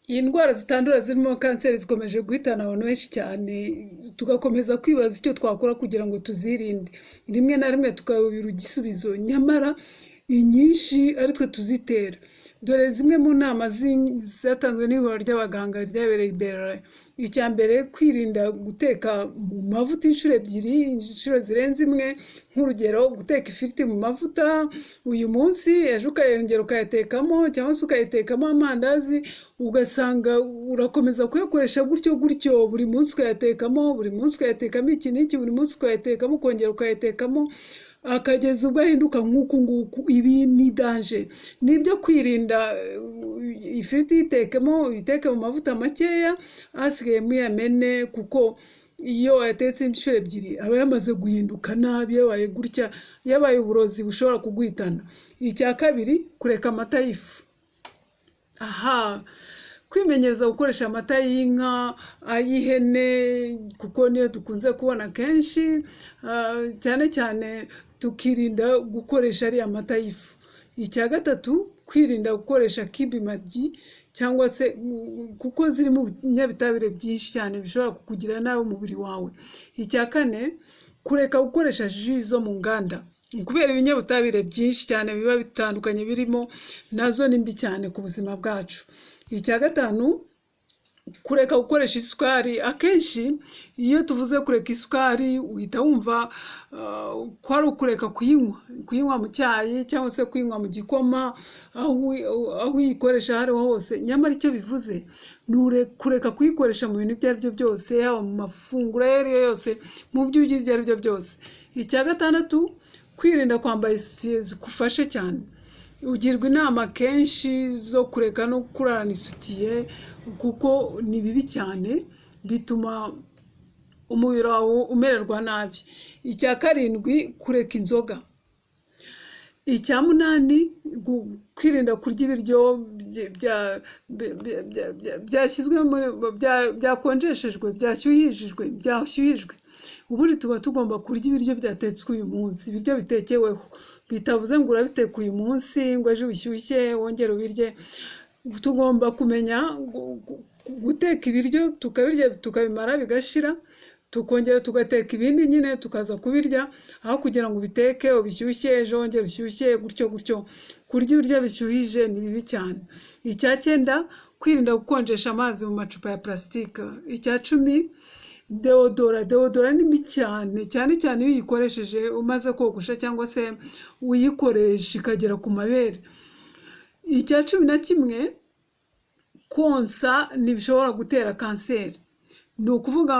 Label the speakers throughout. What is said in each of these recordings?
Speaker 1: Iyi ndwara zitandura zirimo kanseri zikomeje guhitana abantu benshi cyane, tugakomeza kwibaza icyo twakora kugira ngo tuzirinde, rimwe na rimwe tukayobera igisubizo, nyamara inyinshi ari twe tuzitera. Dore zimwe mu nama zatanzwe n'ihuriro ry'abaganga ryabereye i Berlin. Icya mbere, kwirinda guteka mu mavuta inshuro ebyiri, inshuro zirenze imwe. Nk'urugero, guteka ifiriti mu mavuta uyu munsi, ejo ukayongera ukayatekamo, cyangwa se ukayitekamo amandazi, ugasanga urakomeza kuyakoresha gutyo gutyo, buri munsi ukayatekamo, buri munsi ukayatekamo iki n'iki, buri munsi ukayatekamo, ukongera ukayatekamo, akageza ubwo ahinduka nk'uku nguku. Ibi ni danger, ni ibyo kwirinda. Ifiriti uyitekemo, uyiteke mu mavuta makeya, asigaye muyamene, kuko iyo wayatetse inshuro ebyiri aba yamaze guhinduka nabi, yabaye gutya, yabaye uburozi bushobora kuguhitana. Icya kabiri, kureka amata y'ifu. Aha, kwimenyereza gukoresha amata y'inka, ay'ihene, kuko niyo dukunze kubona kenshi, cyane cyane tukirinda gukoresha ariya mata y'ifu. Icya gatatu, kwirinda gukoresha cube Maggi, cyangwa se kuko zirimo ibinyabutabire byinshi cyane bishobora kukugirira nabi umubiri wawe. Icya kane, kureka gukoresha jus zo mu nganda kubera ibinyabutabire byinshi cyane biba bitandukanye birimo, nazo ni mbi cyane ku buzima bwacu. Icya gatanu, kureka gukoresha isukari. Akenshi iyo tuvuze kureka isukari, uhita wumva ko ari ukureka kuyinywa, kuyinywa mu cyayi cyangwa se kuyinywa mu gikoma, aho uyikoresha aho ariho hose. Nyamara icyo bivuze ni kureka kuyikoresha mu bintu ibyo ari byo byose, haba mu mafunguro ayo ari yo yose, mu byo urya ibyo ari byo byose. Icya gatandatu, kwirinda kwambara isutiye zigufashe cyane. Ugirwa inama kenshi zo kureka no kurarana isutiye, kuko ni bibi cyane, bituma umubiri wawe umererwa nabi. Icya karindwi, kureka inzoga. Icya munani, kwirinda kurya ibiryo byashyizwe byakonjeshejwe, byashyuhijwe, byashyuhijwe. Ubundi tuba tugomba kurya ibiryo byatetswe uyu munsi, ibiryo bitekeweho, bitavuze ngo urabiteka uyu munsi ngo ejo ubishyushye wongere ubirye. Tugomba kumenya guteka ibiryo, tukabirya tukabimara bigashira, tukongera tugateka ibindi nyine tukaza kubirya, aho kugira ngo ubiteke ubishyushye, ejo wongere ushyushye, gutyo gutyo. Kurya ibiryo bishyuhije ni bibi cyane. Icya cyenda, kwirinda gukonjesha amazi mu macupa ya purasitike. Icya 10, déodorant. Déodorant ni mbi cyane, cyane cyane iyo uyikoresheje umaze kogosha cyangwa se uyikoresha ikagera ku mabere. Icya 11, konsa ntibishobora gutera kanseri. Ni ukuvuga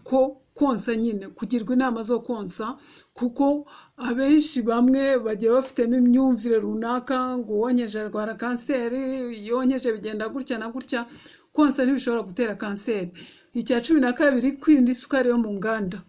Speaker 1: ko konsa nyine, kugirwa inama zo konsa, kuko abenshi bamwe bagiye bafitemo imyumvire runaka ngo uwonkeje arwara kanseri, iyo wonkeje bigenda gutya na gutya. Konsa ntibishobora gutera kanseri. Icya 12, kwirinda isukari yo mu nganda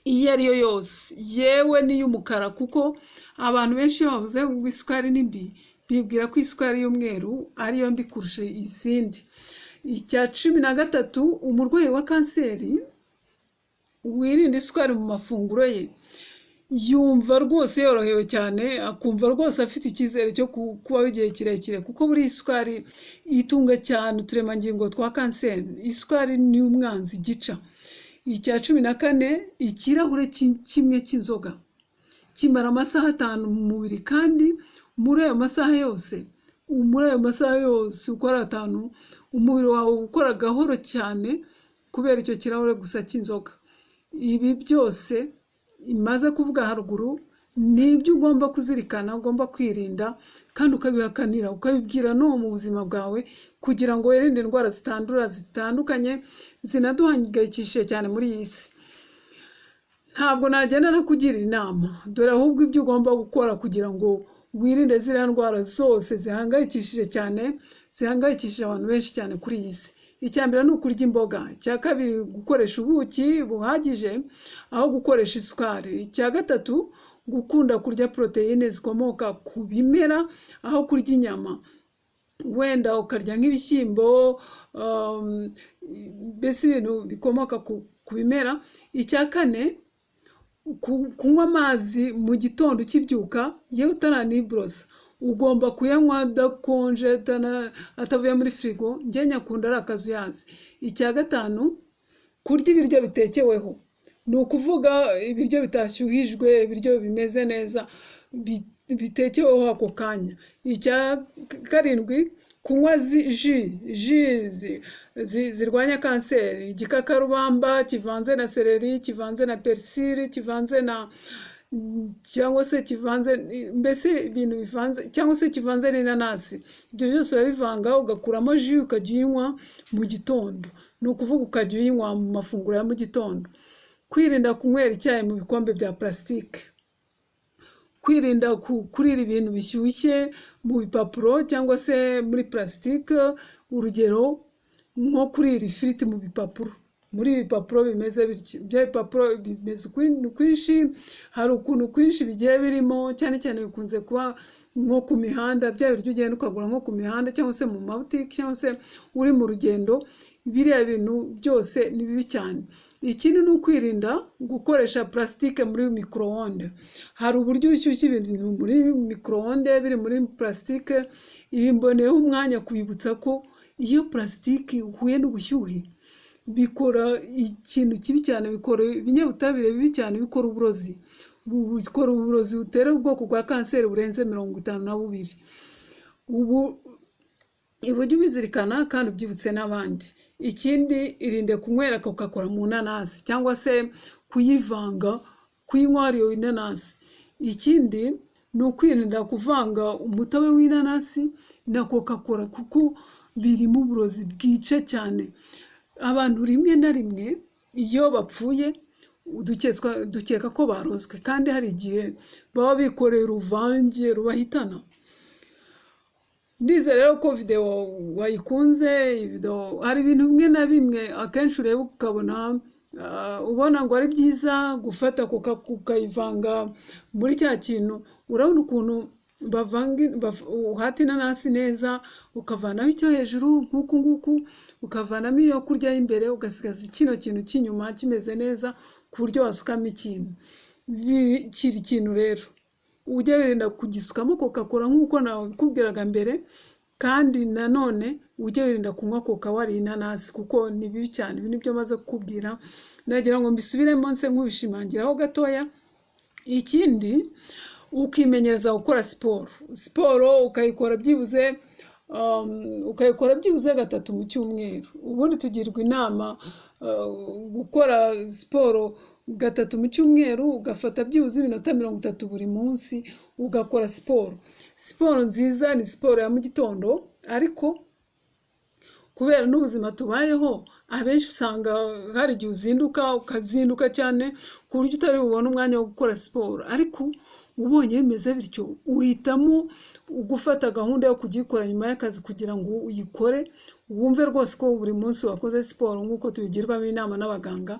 Speaker 1: iyo ari yo yose, yewe n'iy'umukara, kuko abantu benshi iyo bavuze ngo isukari ni mbi, bibwira ko isukari y'umweru ariyo mbi kurusha izindi. Icya 13, umurwayi wa kanseri wirinda isukari mu mafunguro ye yumva rwose yorohewe cyane, akumva rwose afite icyizere cyo kubaho igihe kirekire, kuko buriya isukari itunga cyane uturemangingo twa kanseri. Isukari ni umwanzi gica. Icya 14, ikirahure kimwe cy'inzoga kimara amasaha 5 mu mubiri, kandi muri ayo masaha yose, muri ayo masaha yose uko ari 5, umubiri wawe ukora gahoro cyane kubera icyo kirahure gusa cy'inzoga. Ibi byose imaze kuvuga haruguru ni ibyo ugomba kuzirikana, ugomba kwirinda kandi ukabihakanira, ukabibwira no mu buzima bwawe, kugira ngo wirinde indwara zitandura zitandukanye zinaduhangayikishije cyane muri iyi si. Ntabwo nagenda nakugira inama, dore ahubwo ibyo ugomba gukora kugira ngo wirinde ziriya ndwara zose zihangayikishije cyane, zihangayikishije abantu benshi cyane kuri iyi si. Icya mbere ni ukurya imboga. Icya kabiri, gukoresha ubuki buhagije aho gukoresha isukari. Icya gatatu, gukunda kurya poroteyine zikomoka ku bimera aho kurya inyama, wenda ukarya nk'ibishyimbo, mbese ibintu bikomoka ku bimera. Icya kane, kunywa amazi mu gitondo ukibyuka, yewe utaraniborosa. Ugomba kuyanywa adakonje, atavuye muri firigo. Njye nyakunda ari akazuyazi. Icya gatanu, kurya ibiryo bitekeweho, ni ukuvuga ibiryo bitashyuhijwe, ibiryo bimeze neza bitekeweho ako kanya. Icya karindwi, kunywa jus zirwanya kanseri, igikakarubamba kivanze na céleri, kivanze na persil, kivanze na cyangwa se kivanze, mbese ibintu bivanze, cyangwa se kivanze n'inanasi. Ibyo byose urabivanga ugakuramo jus, ukajya uyinywa mu gitondo, ni ukuvuga ukajya uyinywa mu mafunguro ya mu gitondo. Kwirinda kunywera icyayi mu bikombe bya purasitike, kwirinda kurira ibintu bishyushye mu bipapuro cyangwa se muri purasitike, urugero nko kurira ifiriti mu bipapuro, muri ibi bipapuro bimeze bityo. Bya bipapuro bimeze kwinshi, hari ukuntu kwinshi bigiye birimo, cyane cyane bikunze kuba nko ku mihanda, bya biryo ugenda ukagura nko ku mihanda cyangwa se mu mabutike cyangwa se uri mu rugendo. Biriya bintu byose ni bibi cyane. Ikindi ni ukwirinda gukoresha purasitike muri micro-onde. Hari uburyo ushyushya ibintu muri micro-onde biri muri purasitike. Ibi mboneyeho umwanya kubibutsa ko iyo purasitike ihuye n'ubushyuhe bikora ikintu kibi cyane, bikora ibinyabutabire bibi cyane, bikora uburozi butera ubwoko bwa kanseri burenze 52. Ubu ujye ubizirikana kandi ubyibutse n'abandi. Ikindi, irinde kunywera Coca Cola mu nanasi cyangwa se kuyivanga, kuyinywa wariye inanasi. Ikindi ni ukwirinda kuvanga umutobe w'inanasi na Coca Cola, kuko birimo uburozi bwica cyane. Abantu rimwe na rimwe iyo bapfuye dukeka ko barozwe, kandi hari igihe baba bikoreye uruvange rubahitana. Ndizera rero ko videwo wayikunze. Iyi videwo hari ibintu bimwe na bimwe akenshi ureba ukabona ubona ngo ari byiza gufata ukayivanga muri cya kintu. Urabona ukuntu bavanga, uhata inanasi neza, ukavanaho icyo hejuru nk'uku nguku, ukavanamo iyo kurya y'imbere, ugasigaza kino kintu cy'inyuma kimeze neza ku buryo wasukamo ikintu. Kiri ikintu rero ujye wirinda kugisukamo Coca Cola nk'uko nabikubwiraga mbere, kandi nanone ujye wirinda kunywa Coca wariye inanasi kuko ni bibi cyane. Ibi nibyo maze kukubwira, nagira ngo mbisubiremo nse nk'ubishimangiraho gatoya. Ikindi, ukimenyereza gukora siporo. Siporo ukayikora byibuze gatatu mu cyumweru. Ubundi tugirwa inama gukora siporo gatatu mu cyumweru, ugafata byibuze iminota 30 buri munsi ugakora siporo. Siporo nziza ni siporo ya mu gitondo, ariko kubera n'ubuzima tubayeho, abenshi usanga hari igihe uzinduka, ukazinduka cyane ku buryo utari bubone umwanya wo gukora siporo. Ariko ubonye bimeze bityo, uhitamo gufata gahunda yo kugikora nyuma y'akazi kugira ngo uyikore, wumve rwose ko buri munsi wakoze siporo nk'uko tubigirwamo inama n'abaganga.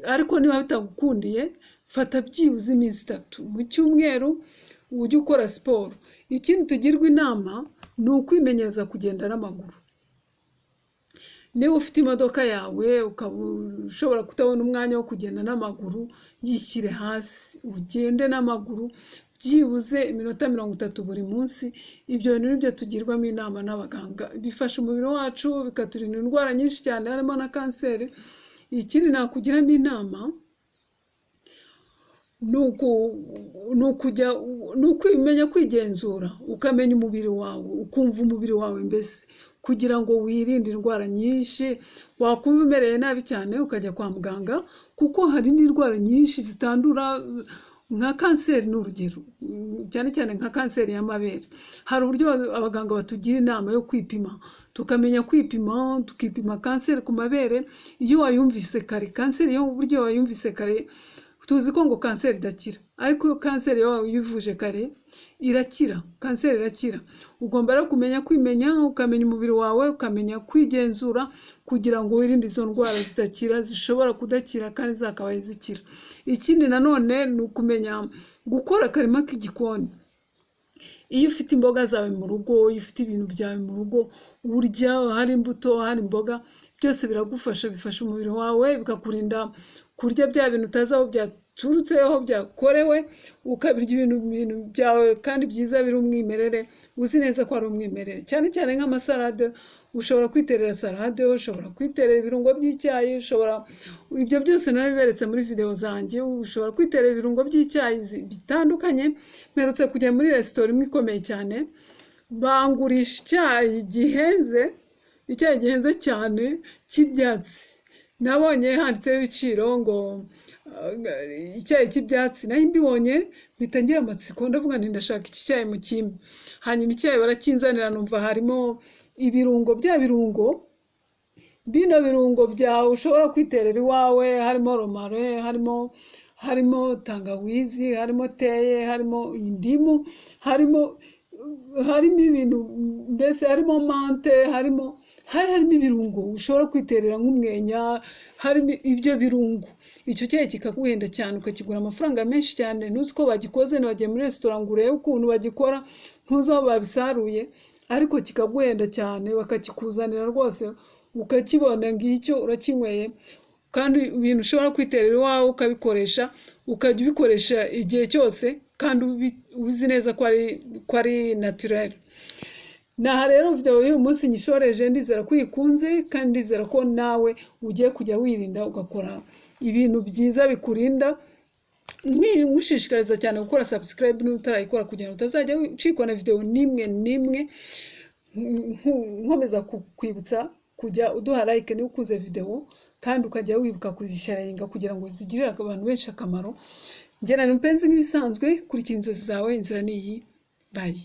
Speaker 1: Ariko niba bitagukundiye, fata byibuze iminsi 3 mu cyumweru ujye ukora siporo. Ikindi tugirwa inama ni ukwimenyereza kugenda n'amaguru. Niba ufite imodoka yawe ukaba ushobora kutabona umwanya wo kugenda n'amaguru, yishyire hasi ugende n'amaguru byibuze iminota 30 buri munsi. Ibyo bintu nibyo tugirwamo inama n'abaganga, bifasha umubiri wacu, bikaturinda indwara nyinshi cyane harimo na kanseri. Ikindi nakugiramo inama ni ukujya ni ukwimenya kwigenzura, ukamenya umubiri wawe, ukumva umubiri wawe mbese, kugira ngo wirinde indwara nyinshi. Wakumva umereye nabi cyane ukajya kwa muganga, kuko hari n'indwara nyinshi zitandura nka kanseri, ni urugero, cyane cyane nka kanseri y'amabere. Hari uburyo abaganga batugira inama yo kwipima, tukamenya kwipima, tukipima kanseri ku mabere iyo wayumvise kare. Kanseri yo uburyo wayumvise kare, tuzi ko ngo kanseri idakira, ariko iyo kanseri iyo wayivuje kare irakira, kanseri irakira. Ugomba rero kumenya kwimenya, ukamenya umubiri wawe, ukamenya kwigenzura kugira ngo wirinde izo ndwara zidakira, zishobora kudakira kandi zakabaye zikira. Ikindi nanone ni ukumenya gukora akarima k'igikoni. Iyo ufite imboga zawe mu rugo, iyo ufite ibintu byawe mu rugo urya, hari imbuto, hari imboga, byose biragufasha, bifasha umubiri wawe, bikakurinda kurya bya bintu utazi aho. byaturutse, aho byakorewe, ukabirya ibintu byawe kandi byiza biri umwimerere, uzi neza ko ari umwimerere. Cyane cyane nk'amasalade, ushobora kwiterera salade, ushobora kwiterera ibirungo by'icyayi, ushobora, ibyo byose narabiberetse muri videwo zanjye, ushobora kwiterera ibirungo by'icyayi bitandukanye. Mperutse kujya muri resitora imwe ikomeye cyane, bangurisha icyayi gihenze, icyayi gihenze cyane cy'ibyatsi. Nabonye handitseho ibiciro ngo icyayi cy'ibyatsi, nayo mbibonye mpita ngira amatsiko, ndavuga nti: "Ndashaka iki cyayi mu kimpe." Hanyuma icyayi barakinzanira, numva harimo ibirungo, bya birungo, bino birungo byawe ushobora kwiterera iwawe, harimo romarin, harimo tangawizi, harimo thé, harimo indimu, harimo ibintu mbese, harimo menthe, harimo ibirungo ushobora kwiterera nk'umwenya, harimo ibyo birungo. Icyo cyayi kikaguhenda cyane, ukakigura amafaranga menshi cyane, ntuzi ko bagikoze, ntiwagiye muri resitora ngo urebe ukuntu bagikora, ntuzi aho babisaruye, ariko kikaguhenda cyane, bakakikuzanira rwose ukakibona, ngicyo urakinyweye. Kandi ibintu ushobora kwiterera iwawe, ukabikoresha, ukajya ubikoresha igihe cyose, kandi ubizi neza ko ari naturel. Naha rero video y'uyu munsi nyishoreje. Ndizera ko uyikunze, kandi ndizera ko nawe ugiye kujya wirinda, ugakora ibintu byiza bikurinda. Ngushishikariza cyane gukora subscribe niba utarayikora, kugira ngo utazajya ucikwa na video n'imwe n'imwe. Nkomeza kukwibutsa kujya uduha like niba ukunze video, kandi ukajya wibuka kuzisharinga kugira ngo zigirire abantu benshi akamaro. Njye na Mupenzi nk'ibisanzwe, kurikira inzozi zawe, inzira ni iyi. Bye.